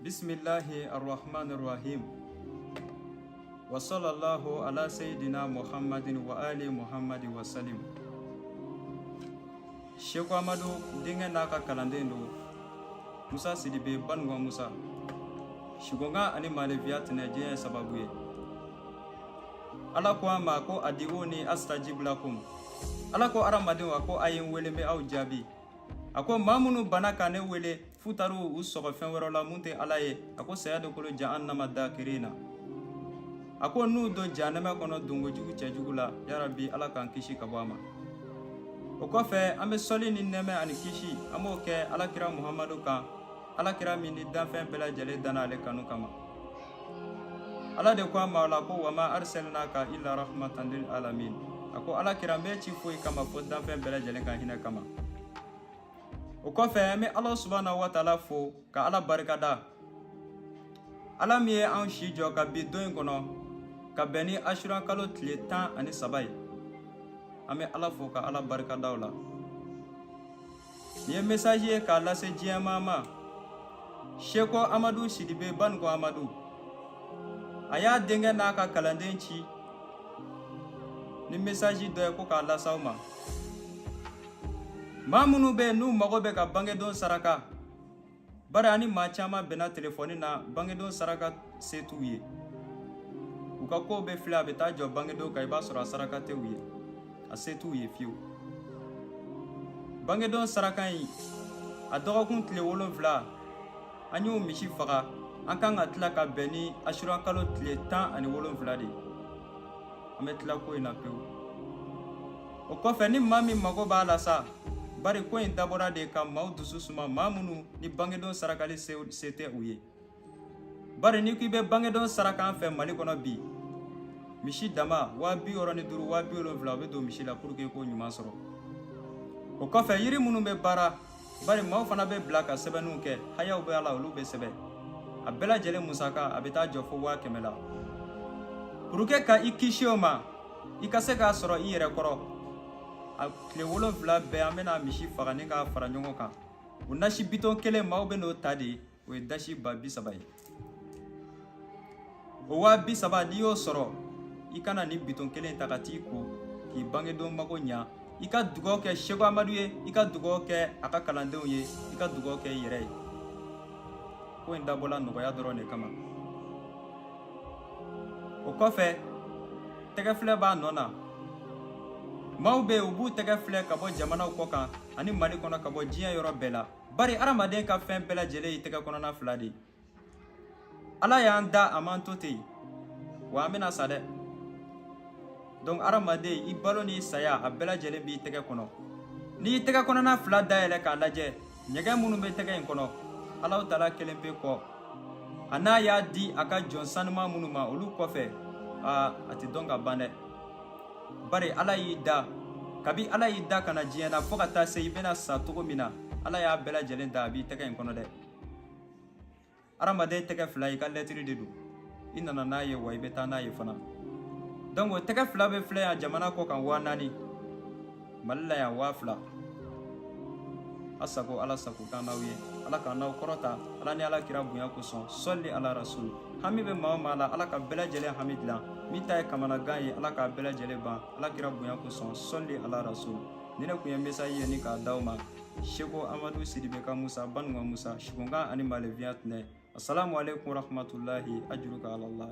Bisimilahi arrahman arrahim wa sallallahu ala sayyidina Muhammadin wa ali Muhammadin wa salim. Seku Amadu denkɛ n'a ka kalanden don, Musa Sidibe Banugan Musa Sikonkan ani Malefiya tɛnɛ diɲɛ sababu ye. Ala ko an ma ko adiuni astajib lakum. Ala ko hadamadenw, a ko a ye n wele, n bɛ aw jaabi. A ko maa minnu banna ka ne wele f'u taar'u u sɔgɔ fɛn wɛrɛ la mun tɛ Ala ye, a ko sayadukulu jahannama dakirina. A ko n'u don jahanama kɔnɔ donkojugu cɛjugu la. Yarabi, Ala k'an kisi ka bɔ a ma. O kɔfɛ, an bɛ sɔli ni nɛɛmɛ ani kisi, an b'o kɛ Alakira Muhamadu kan, Alakira min ni danfɛn bɛɛ lajɛlen danna ale kanu kama. Ala de ko a ma la ko wama arsalnaka illa rahmatan lil alamin. A ko Alakira, n b'e ci foyi kama fo danfɛn bɛɛ lajɛlen ka hinɛ kama. O kɔfɛ, an bɛ Ala subahana wa taala fo ka Ala barikada, Ala min ye an si jɔ ka bi don in kɔnɔ ka bɛn ni Asura kalo tile 13 ye. An bɛ Ala fo ka Ala barikada o la. Nin ye message ye k'a lase diɲɛmaa ma. Seko Amadu Sidibe Banuko Amadu, a y'a denkɛ n'a ka kalanden ci ni message dɔ ye ko k'a lase aw ma. Maa minnu bɛ yen n'u mago bɛ ka bangedon saraka, bari ani maa caman bɛnna telefɔni na, bangedon saraka se t'u ye, u ka kow bɛ filɛ, a bɛ taa jɔ bangedon kan, i b'a sɔrɔ a saraka tɛ u ye, a se t'u ye fiyewu. Bangedon saraka in, a dɔgɔkun tile 7, an y'o misi faga. An kan ka tila ka bɛn ni Asura kalo tile 17 de ye. An bɛ tila ko in na pewu. O kɔfɛ, ni maa min mago b'a la sa, bari ko in dabɔra de ka maaw dusu suma, maa minnu ni bangedon sarakali se tɛ u ye. Bari n'i ko i bɛ bangedon saraka an fɛ Mali kɔnɔ bi, misi dama 65,000, 70,000, o bɛ don misi la pour que i k'o ɲuman sɔrɔ. O kɔfɛ, yiri minnu bɛ baara, bari maaw fana bɛ bila ka sɛbɛnniw kɛ, hayaw bɛ a la, olu bɛ sɛbɛn, a bɛɛ lajɛlen musaka a bɛ taa jɔ fo 100,000 la. Pour que ka i kisi o ma, i ka se k'a sɔrɔ i yɛrɛ kɔrɔ, a tile 7 bɛɛ an bɛna misi faga ni k'a fara ɲɔgɔn kan. O nasi bitɔn kelen, maaw bɛ n'o ta de, o ye dasi 30,000 ye. O 30,000, n'i y'o sɔrɔ, i kana nin bitɔn kelen ta ka t'i ko k'i bangedon mago ɲa. I ka dugaw kɛ Seko Amadu ye, i ka dugaw kɛ a ka kalandenw ye, i ka dugaw kɛ i yɛrɛ ye. Ko in dabɔla nɔgɔya dɔrɔn de kama. O kɔfɛ, tɛgɛ filɛ b'a nɔ na. Maaw bɛ yen, u b'u tɛgɛ filɛ ka bɔ jamanaw kɔ kan ani Mali kɔnɔ, ka bɔ diɲɛ yɔrɔ bɛɛ la. Bari hadamaden ka fɛn bɛɛ lajɛlen y'i tɛgɛ kɔnɔna fila de ye. Ala y'an da, a m'an to ten wa, an bɛna sa dɛ. Donc hadamaden, i balo n'i saya, a bɛɛ lajɛlen b'i tɛgɛ kɔnɔ. N'i y'i tɛgɛ kɔnɔna fila dayɛlɛ k'a lajɛ, ɲɛgɛn minnu bɛ tɛgɛ in kɔnɔ, Alahu taala kelen pe kɔ, a n'a y'a di a ka jɔn sanuman minnu ma, olu kɔfɛ, aa, a tɛ dɔn ka ban dɛ. Bari Ala y'i da, kabi Ala y'i da ka na diɲɛ na fo ka taa se i bɛna sa cogo min na, Ala y'a bɛɛ lajɛlen da, a b'i tɛgɛ in kɔnɔ dɛ. Hadamaden tɛgɛ fila, i ka lɛtiri de don, i nana n'a ye wa i bɛ taa n'a ye fana. Donc o tɛgɛ fila bɛ filɛ yan jamana kɔ kan 4000, Mali la yan 2000. A sago, Ala sago k'an n'aw ye. Ala k'an n'aw kɔrɔta, Ala ni Ala kira bonya kosɔn. Sɔli ala rasul. Hami bɛ maa o maa la, Ala ka bɛɛ lajɛlen hami dilan. Min ta ye kamanagan ye, Ala k'a bɛɛ lajɛlen ban, Ala kira bonya kosɔn. Sɔli ala rasul. Ni ne tun ye message ye ni k'a d'aw ma, Seko Amadu Sidibe ka Musa Banuga Musa Sikonkan ani Maleviya tɛnɛ. Assalamu alaikum warahmatullahi, ajruka ala Allah.